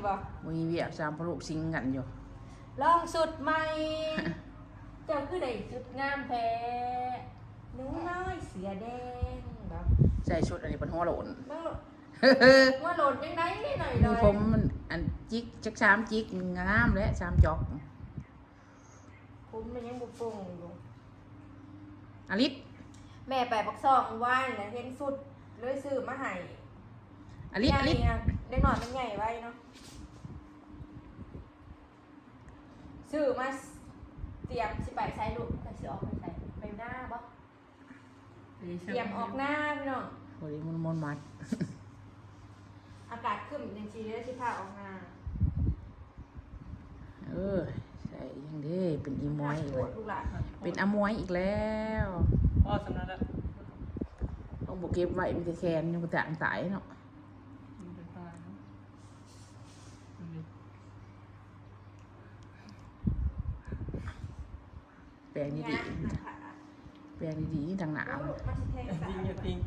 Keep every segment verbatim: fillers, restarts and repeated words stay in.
บ่มีเวียกสามพ่อลูกซิงกันอยู่ ลองชุดใหม่ เจ้าคือได้ชุดงามแท้ หนูน้อยเสือแดงบ่ ใส่ชุดอันนี้เป็นหัวโลน เบิ่งลูก หัวโลนจังได๋หน่อยๆ มีผมมันอันจิกจักสามจิกงามและสามจอก ผมมันยังบ่โป่งอยู่ อลิส แม่ไปปักซองวานแล้วเห็นชุดเลยซื้อมาให้ อลิส อลิส ใหญ่อะ เด็กน้อยมันใหญ่ไว้เนาะ ซื้อมาเตรียมสิไปไสลูก ไปสิออกไปไส ไปนาบ่ เตรียมออกนาพี่น้อง โอ้ยมันมอนมัด อากาศครึ้มจังซี่เด้อสิพาออกนา เออ ใส่ยังเด้เป็นอีหมวยอีก ปวด แล้ว ลูกหลาน เป็นอมวยอีกแล้ว พ่อสำนักแล้ว ต้องบ่เก็บไว้มีแต่แขนยังกระจ่างตายเนาะ มันเป็นตายเนาะ มันเป็น แปรงดีๆ แปรงดีๆ ทางหนาว เอาลูกมาสิแทงสา จริง ว จริง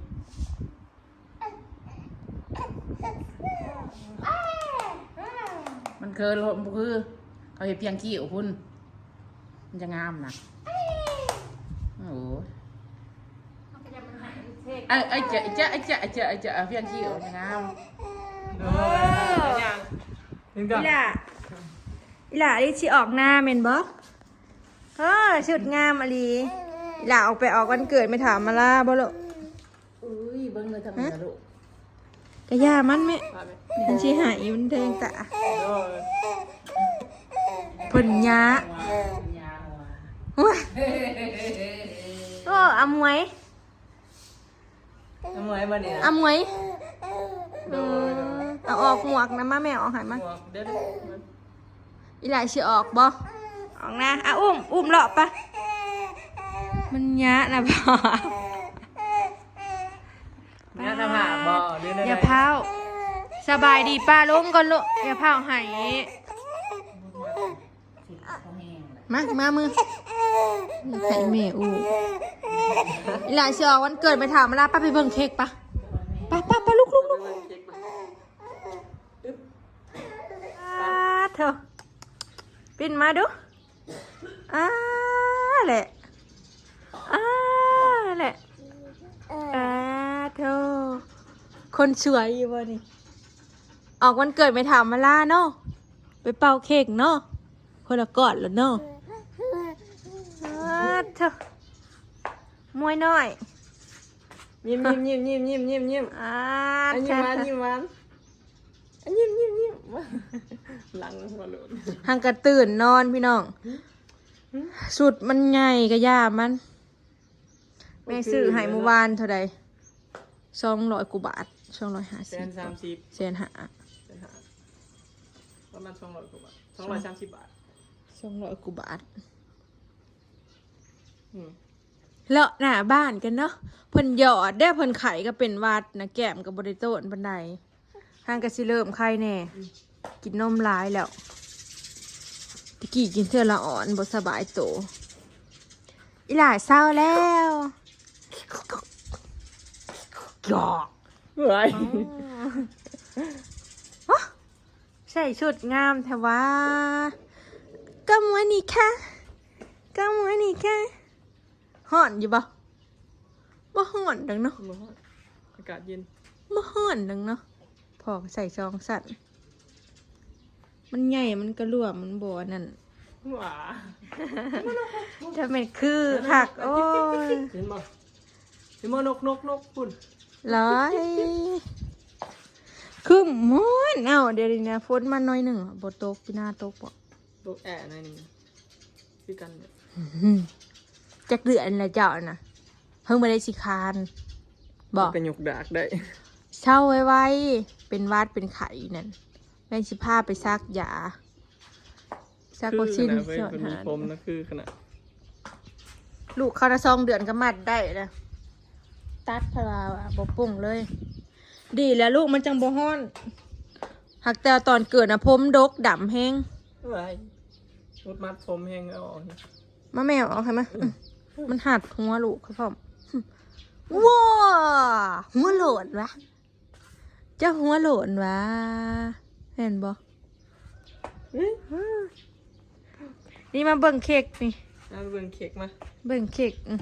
มันคือลมคือ เขาเฮ็ดเพียงคิ้วพุ้น มันจะงามนะ โอ้โห เอ้ยเอ้ยเจ๊ะเจ๊ะเจ๊ะเจ๊ะเจ๊ะเพียงคิ้วมันจะงาม โอ้ย อีหล่า อีหล่า อีหล่าสิออกนาแม่นบ่ เออ ชุดงามอีหลี อีหล่าออกไปออกวันเกิดแม่เฒ่ามาลาบ่ลูก อุ้ย เบิ่งเลยทำไมล่ะลูก กะย่ามันแม่ มันสิหายมันแดงตา โอ้ย เพิ่นยะ ว้า โอ้ อมวย อมวยบ่นี่นะ อมวย โดย โดย เออ เอาออกหมวกนะมาแม่ออกให้มา หมวกเด้อ อีหล่าสิออกบ่ ออกนะ อ่ะ อุ้ม อุ้มเลาะปะ มันยะนะพ่อ เนี่ยนะพ่อ บ่ หรือไง อย่าพาว สบายดีป้าลุงก่อนลูก อย่าพาวให้ มา มามือ ให้แม่อู้ อีหล่าสิออกวันเกิดแม่เฒ่ามาลา ป้าไปเบิ่งเค้กปะ ไปไปไปลุกลุกลุก อ่าเถอะ ปิ้นมาดู อ่าแหละ อ่าแหละ อ่าเถอะ คนสวยอยู่บ่นี่ ออกวันเกิดแม่เฒ่ามาลาเนาะ ไปเป่าเค้กเนาะ คนละกอดแล้วเนาะ อ่าเถอะ มวยน้อย ยิ้ม ยิ้ม ยิ้ม ยิ้ม ยิ้ม ยิ้ม อ่า อ่ะ ยิ้มหวาน เถอะ ยิ้มหวาน อ่ะ ยิ้ม ยิ้ม ยิ้ม หลังหัวโล้น หังกะตื่นนอนพี่น้อง หืม ชุดมันใหญ่กะย่ามัน แม่ซื้อให้เมื่อวานเท่าใด สองร้อยกว่าบาท สองร้อยห้าสิบ แสนสามสิบ แสนห้า แสนห้า ประมาณสองร้อยกว่าบาท สองร้อยสามสิบบาท สองร้อยกว่าบาท อืม เลาะหน้าบ้านกันเนาะ เพิ่นหยอดเด้อ เพิ่นไข้ก็เป็นหวัดนะ แก้มก็บ่ได้โต้นปานใด หังก็สิเริ่มไข้แน่ กินนมหลายแล้ว ตะกี้กินเทื่อละอ่อน บ่สบายโต อีหล่าเซาแล้ว หยอก เฮ้ย อ๋อ ใส่ชุดงามแท้วะ ก็ม้วนนี่ค่ะ ก็ม้วนนี่ค่ะ ฮ้อนอยู่บ่ บ่ฮ้อนดอกเนาะ บ่ฮ้อน อากาศเย็น บ่ฮ้อนดอกเนาะ พ่อก็ใส่สองชั้น มันใหญ่ มันกะหลวม มันบ่อันนั้น หว้า จะแม่นคือคัก โอ้ย เห็นบ่ เห็นบ่ นก นก นก พุ้น หลาย ครึ้มฮ้อน เอ้า เดี๋ยวนี้นะ ฝนมาหน่อยหนึ่ง บ่ตก ปีหน้าตกบ่ ตกแอะหน่อยหนึ่ง คือกันเนี่ย จักเดือนแล้วเจ้าน่ะ เพิ่งมาได้สิคาน บ่ มันก็ยกดากได้ เซาไวๆ เป็นหวัดเป็นไข้นั่น แม่สิพาไปซักยา ซักวัคซีน คือขนาดเว้ย เพิ่นมีผมนะ คือขนาด ลูกเขาน่ะสองเดือนก็มัดได้นะ ตัดพาราบ่ปลงเลย ดีแล้วลูกมันจังบ่ฮ้อน หากแต่ตอนเกิดน่ะผมดกดำแฮง เอ้ย อุดมัดผมแฮงเอาออกนี่ มาแม่เอาออกให้มา อืม มันหัดหัวลูกเขาพร้อม ว้า หัวโล้นวะ เจ้าหัวโล้นวะ เห็นบ่ นี่มาเบิ่งเค้กนี่ เอาเบิ่งเค้กมา เบิ่งเค้กอืม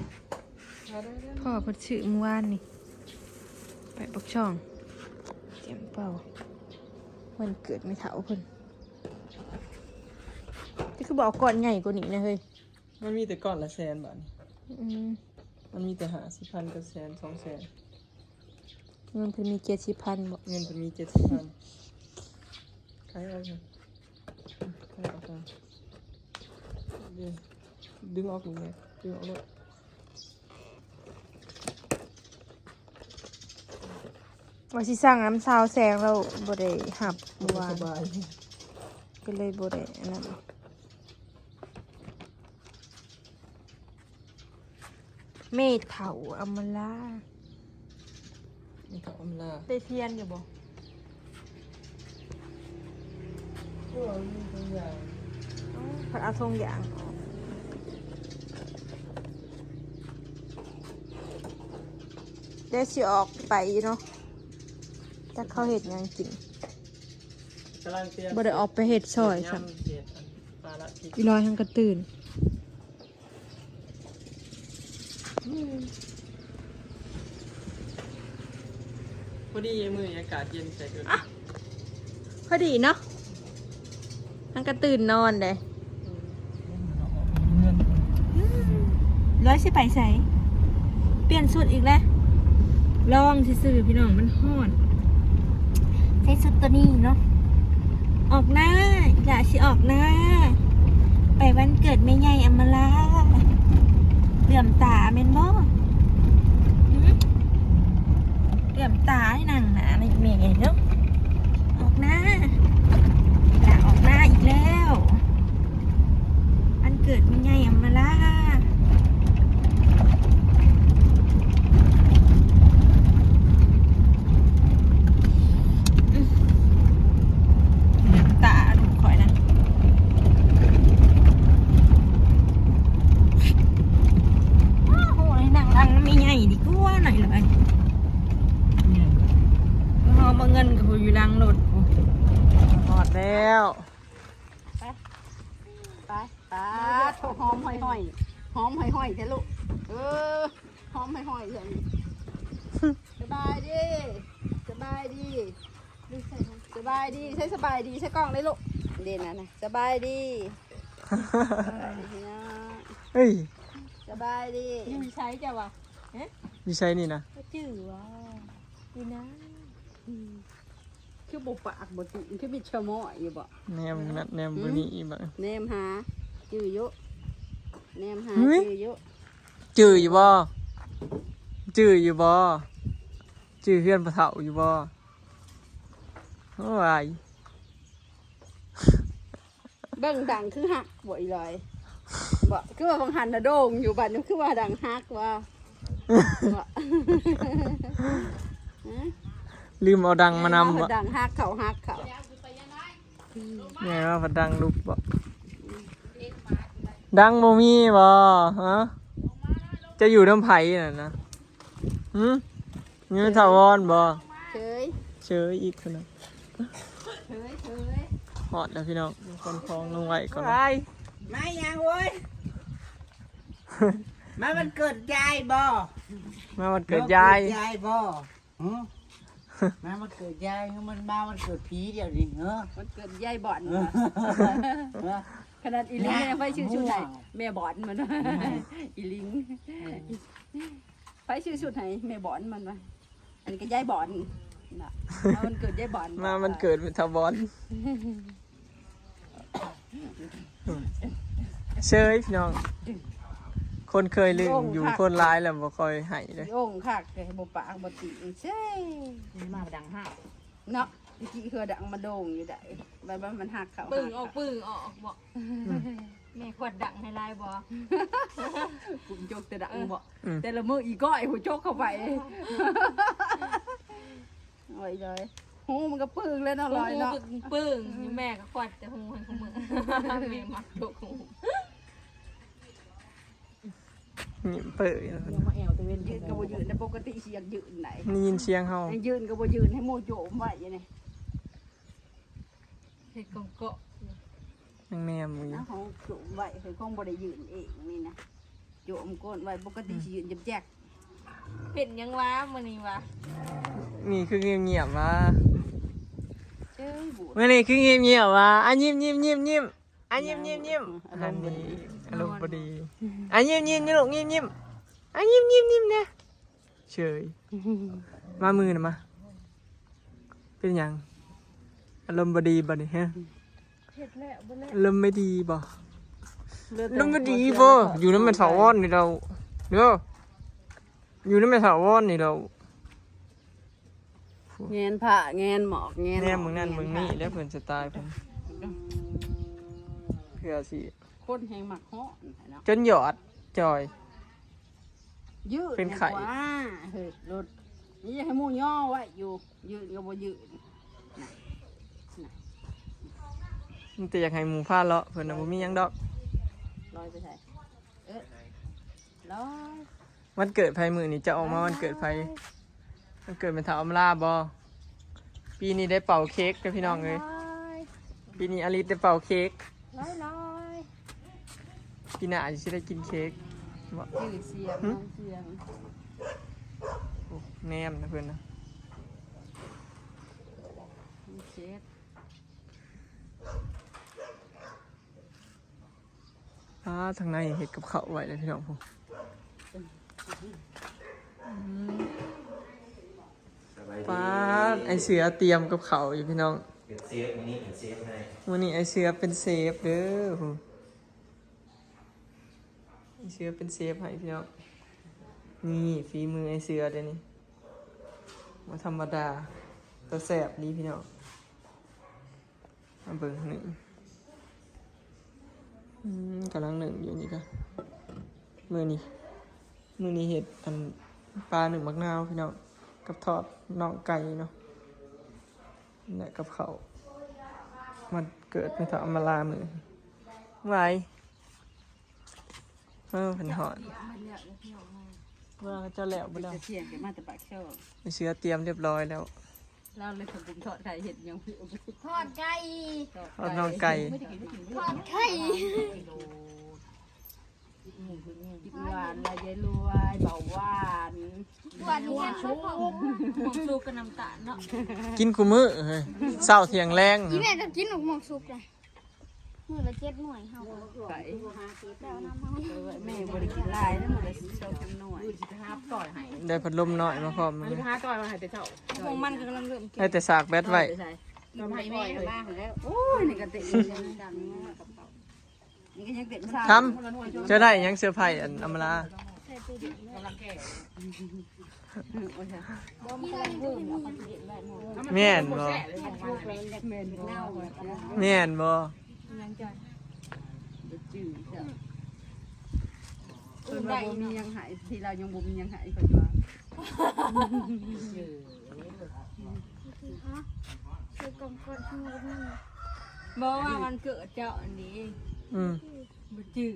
เอาได้ได้ พ่อเพิ่นซื้อเมื่อวานนี่ ไปปักช่องเตรียมเป่าวันเกิดไม่เฒ่าเพิ่นจะคือบอกก้อนใหญ่กว่านี้นะเฮ้ย มันมีแต่ก้อนละแสนบาทนี่ อืม มันมีแต่ห้าสิบพันกับแสนสองแสน เงินเพิ่นมีเจ็ดสิบพันบ่ เงินเพิ่นมีเจ็ดสิบพันขายเอาเถอะขายเอาเถอะเดี๋ยวดึงออกหนึ่งเลยดึงออกเลย ว่าสิสั่งน้ำซาวแซงแล้วบ่ได้หับเมื่อวาน สบาย ก็เลยบ่ได้อันนั้นเมดเผาอำมาลา นี่เขาอำลา ได้เทียนอยู่บ่ เออมีตัวอย่าง ผัดเอาทงอย่างออกได้สิออกไปอยู่เนาะแต่เขาเห็ดหยังกิน กำลังเตรียม บ่ได้ออกไปเห็ดซอย ยำ ซ้ำ เห็ดอันปลาละพริก อีร้อยทั้งกระตื่น พอดีมื้อนี้อากาศเย็นใส่เกิน พอดีเนาะทั้งกระตื่นนอนเลยร้อยสิไปใส่เปลี่ยนชุดอีกแล้วลองซื่อๆพี่น้องมันฮ้อนใส่ชุดตัวนี้เนาะออกหน้าอีหล่าสิออกหน้า ไปวันเกิดแม่ใหญ่อำมาลาเหลื่อมตาแม่นบ่หือเหลื่อมตาให้หนังหนาในแม่เนาะออกหน้าอีหล่าออกหน้าอีกแล้ววันเกิดแม่ใหญ่อำมาลา ตาลูกข่อยนะโอ้โหนั่งหลังมีใหญ่ดีกว่าหน่อยเลยเฮามาเงินกับอยู่หลังรถกู ฮอดแล้ว ไปไปโถหอมห้อยๆหอมห้อยๆเถอะลูกเออหอมห้อยๆเถอะสบายดีสบายดีสบายดีใช้สบายดีใช้กล้องได้ลูกเด่นนะนะสบายดี เฮ้ย สบายดี อยู่ใช้จ้ะวะ อยู่ใช้นี่นะ ก็จื่อวะดีนะ คือบ่ปากบ่ติคือมีชะมออยู่บ่ แนมนัดแนมบนี้อีกบ่ แนมหาจื่ออยู่แนมหา เฮ้ย จื่ออยู่ จื่ออยู่บ่ จื่ออยู่บ่ จื่อเฮือนปะเฒ่าอยู่บ่ โอ้ย เบิ่งดังคือหักบ่อีหลอยบ่คือว่าบางหันน่ะโด่งอยู่บัดนี้คือว่าดังหักว่าบ่ ลืมเอาดังมานำบ่ ดังหักเขาหักเขา แม่ว่าพัดดังลุกบ่ ดังบ่มีบ่ ฮะ จะอยู่นำไผนั่นนะ หึ มีแม่ถาวรบ่ เฉย เฉยอีกคนนะ เฉยเฉย ฮอดแล้วพี่น้อง มีคนพองลงไว้ก่อน ไป มายังเว้ย มาวันเกิดยายบ่ มาวันเกิดยาย ยายบ่หือมาวันเกิดยายมันมาวันเกิดผีเดี๋ยวนี้เหรอวันเกิดยายบ่อน เออ ขนาดอีลิงยังไปชื่อชุดไหนแม่บ่อนมันว่าอีลิงไปชื่อชุดไหนแม่บ่อนมันว่าอันนี้ก็ยายบ่อนน่ะมาวันเกิดยายบ่อน มาวันเกิดแม่ถาวร เชยพี่น้อง คนเคยลืมอยู่คนร้ายแล้วบ่ค่อยให้เลย โอ่งคักเลยบ่ปากบ่ติงเซ่ มาดังห้าว เนาะตะกี้คือดังมาโด่งอยู่ได้บัดว่ามันหักเขา ปึ่งออกปึ่งออกบอกแม่ขวดดังให้ลายบอก กลุ่มโจกแต่ดังบ่ อืม แต่ละมื้ออีก้อยหัวโจกเข้าไปโอ้ยเลยหูมันก็ปึ่งแล้วเนาะลอยเนาะ ปึ่งปึ่งอยู่แม่ก็ขวดแต่หูให้เขามือแม่มักยกหู นี่เปิด ยังมาแอวตะเวน ยืนก็บ่ยืนแต่ปกติสิอยากยืนไหน นี่ยินเสียงเฮา ให้ยืนก็บ่ยืนให้หมู่โจมไว้อย่างนี้ เห็ดกองเกาะ ยังแนมอยู่ นะของจุ่มไว้คือคงบ่ได้ยืนเองนี่นะจุ่มก้นไว้ปกติสิยืนแจก เป็นหยังวะมื้อนี้วะ นี่คือเงียบๆวะ ๆเจ้ยบูด เมื่อนี้คือเงียบๆวะอ่ะยิ้มยิ้มยิ้มยิ้มอ่ะยิ้มยิ้มยิ้มอันนี้อารมณ์บ่ดีอ่ะยิ้มยิ้มลูกยิ้มยิ้มอ่ะยิ้มยิ้มยิ้มเนี่ยเฉยมามือนะมา เป็นหยังอารมณ์บ่ดีบ่นี่ฮะ เฮ็ดแล้วบ่แล้ว อารมณ์ไม่ดีบ่อารมณ์ไม่ดีบ่อยู่นำแม่สาววอนนี่เราเด้ออยู่นำแม่สาววอนนี่เรา แงนผ้าแงนหมอกแงน แนมมึงนั่นมึงนี่แล้วเพิ่นสไตล์เพิ่นเพื่อสิ คนแหงมักฮ้อนเนาะ จนหยอดจอย ยืด เป็นไข่ ว่าเฮ้ยรถนี่ยังให้หมู่ย่อไว้อยู่ยืดก็บ่ยืด มันแต่อยากให้หมู่พาเลาะเพิ่นน่ะบ่มีหยังดอก ลอยไปใส่เออลอย วันเกิดไผมื้อนี้จะออกมาวันเกิดไผวันเกิดแม่เฒ่าอำลาบ่ปีนี้ได้เป่าเค้กเด้อพี่น้องเอ้ย ลอย ปีนี้อลิสได้เป่าเค้ก ลอยลอย ปีหน้าอาจจะได้กินเค้กบ่ จืดเสียงน้องเสียง โอ้แนมนะเพิ่นนะ เช็ด อ่าทางในเฮ็ดกับข้าวไว้แล้วพี่น้องผม สบายดี ป้าดไอเสือเตรียมกับข้าวอยู่พี่น้อง เป็นเซฟวันนี้เป็นเซฟให้ มื้อนี้ไอเสือเป็นเซฟเด้อผมไอเสือเป็นเซฟให้พี่น้องนี่ฝีมือไอเสือเด้อนี่บ่ธรรมดาแต่แซ่บดีพี่น้องมาเบิ่งหนึ่งอืมกำลังหนึ่งอยู่นี่ก็มื้อนี้มื้อนี้เฮ็ดอันปลาหนึ่งหมากนาวพี่น้องกับทอดน่องไก่เนาะ และกับเขาวมันเกิดไม่เท่าอำมาลามือไหวเออเป็นหอนเมื่อเขาเจ้าแล้วบ่แล้ว จะเที่ยงจะมาแต่ปากช่อง ไอ้เสือเตรียมเรียบร้อยแล้ว เล่าเลยค่ะผมทอดไข่เห็ดยัง ทอดไก่ เอาน่องไก่ ทอดไข่ กินหวานละยายรวยเบาหวาน หวานเย็นไม่พอ หมกสุกกับน้ำตาลเนาะ กินคู่มื้อเฮ้ยเช้าเที่ยงแรง อีแม่ก็กินหมกหมกสุกเลยมื้อละเจ็ดหน่วยเฮา ไก่ เจ้าน้ำเฮา แม่บริกินลายนะมันละสองสามหน่วย ห้าต่อยให้ ได้พัดลมน้อยมาพร้อม ห้าต่อยมาให้แต่เจ้า พวกมันก็กำลังเริ่มเก็ ได้ บ แต่สากแบตไว้ ใส่ ทำให้แม่ บ้างแล้วโอ้ยนี่ก็ติดดัง นี่ก็ยังเต็ม ทำ เจ้าได้หยังเซอร์ไพรส์อันอำมาลา กำลังแก่ โอ้ย บ่มีอะไรเพิ่มแล้วก็สิเก็บไว้หมด แม่นบ่ แม่นเน่า แม่นบ่ ยังจอย จืดจ้ะเพิ่นว่าบ่มียังหายที่เรายังบ่มียังหายเพิ่นว่า คือกล่องก้อนที่มันก็มีบอกว่าวันเกิดเจ้าอันนี้ อืม บ่จื้อ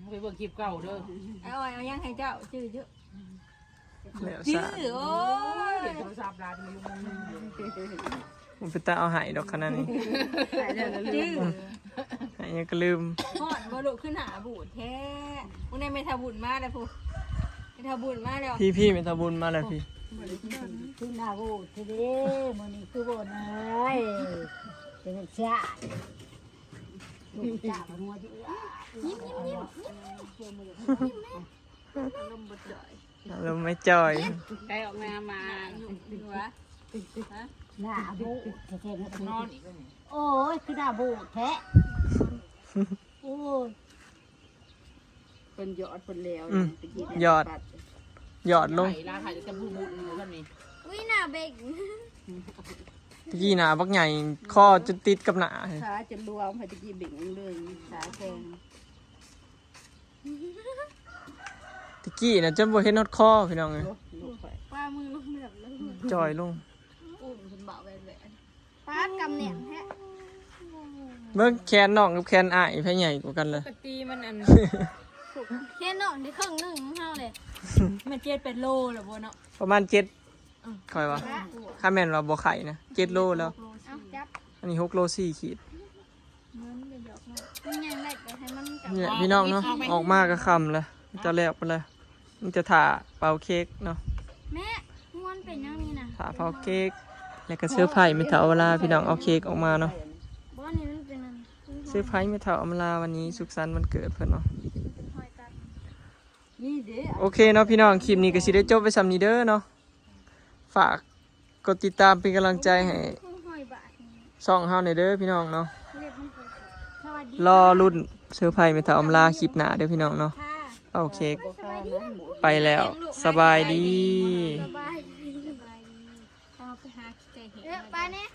ไปเบิ่งคลิปเก่าเด้อ เอาเอายังให้เจ้าจื้อเยอะ แล้ว จื้อ ซะ โอ้ย โทรศัพท์ร้านมันลง มันเป็นตาเอาหายดอกขนาดนี้ จื้อ หายยังก็ลืม ฮอดบ่ลูกขึ้นหาบูดแท้พวกนี้ไม่ทาบุญมาแล้วพวกไม่ทาบุญมาแล้ว พี่พี่ไม่ทำบุญมาเลยพี่ คือหน้าโหดทีเดียวมื้อนี้คือบ่น้อยเป็นเสียลูกจ้าหัวที่ ยิ้มยิ้มยิ้ม ลมไม่จ่อย ไก่ออกมามา อยู่อยู่วะ หน้าโหดแท้ๆ นอนอีกแล้วนี่ โอ้ยคือหน้าโหดแท้โอ้ย เพิ่นหยอดเพิ่นแล้ว อืม ตะกี้ หยอด หยอดลง ไข่ลาไข่จะพูดมุดมือกันนี่ อุ้ยหน้าเบ่ง ตะกี้หนาบักใหญ่ข้อจนติดกับหนา ขาจนรวมไปตะกี้เบ่งเลยขาแข็ง ตะกี้นะจนบ่เห็นฮอดคอพี่น้องเลย ลูกไป ปลามือลงแบบแล้ว จ่อยลง อุ้มเป็นบ่าวแหวนแหวนปาดกำเนี่ยแท้ เบิ่งแขนน้องกับแขนอ้ายไผใหญ่กว่ากันเลย ปกติมันอัน แค่น้องได้ครึ่งหนึ่งเท่าเลย มันเจ็ดแปดโลแล้วบ่เนาะ ประมาณเจ็ดคอยว่าถ้าแม่นว่าบ่ไข่นะเจ็ดโลแล้ว เอาจับ อันนี้หกโลสี่ขีด เงินเดี๋ยว นี่แหละพี่น้องเนาะ ออกมาก็ค่ำแล้ว จะแล้วไปแล้ว มันจะถ่าเป่าเค้กเนาะ แม่ม่วนเป็นยังนี่นะ ถ่าเป่าเค้ก แล้วก็เซอร์ไพรส์แม่เฒ่าอำมาลาพี่น้อง เอาเค้กออกมาเนาะ บอสนี่มันเป็นอัน เซอร์ไพรส์แม่เฒ่าอำมาลาวันนี้สุขสันต์วันเกิดเพิ่นเนาะ หอยตัด นี่เด้ โอเคเนาะพี่น้อง คลิปนี้ก็สิได้จบไปส่ำนี้เด้อเนาะ ฝากกดติดตามเป็นกำลังใจให้ คือหอยบาทนี่ ช่องเฮาหน่อยเด้อพี่น้องเนาะ เรียกมันเป็นสวัสดี รอรุ่นเซอร์ไพรส์แม่เฒ่าอำลาคลิปหน้าเด้อพี่น้องเนาะ ค่ะ โอเค สวัสดี ไปแล้ว สบายดี สบายดีสบายดี เอาไปหาขี้ไก่เห็ด เออไปเนี่ย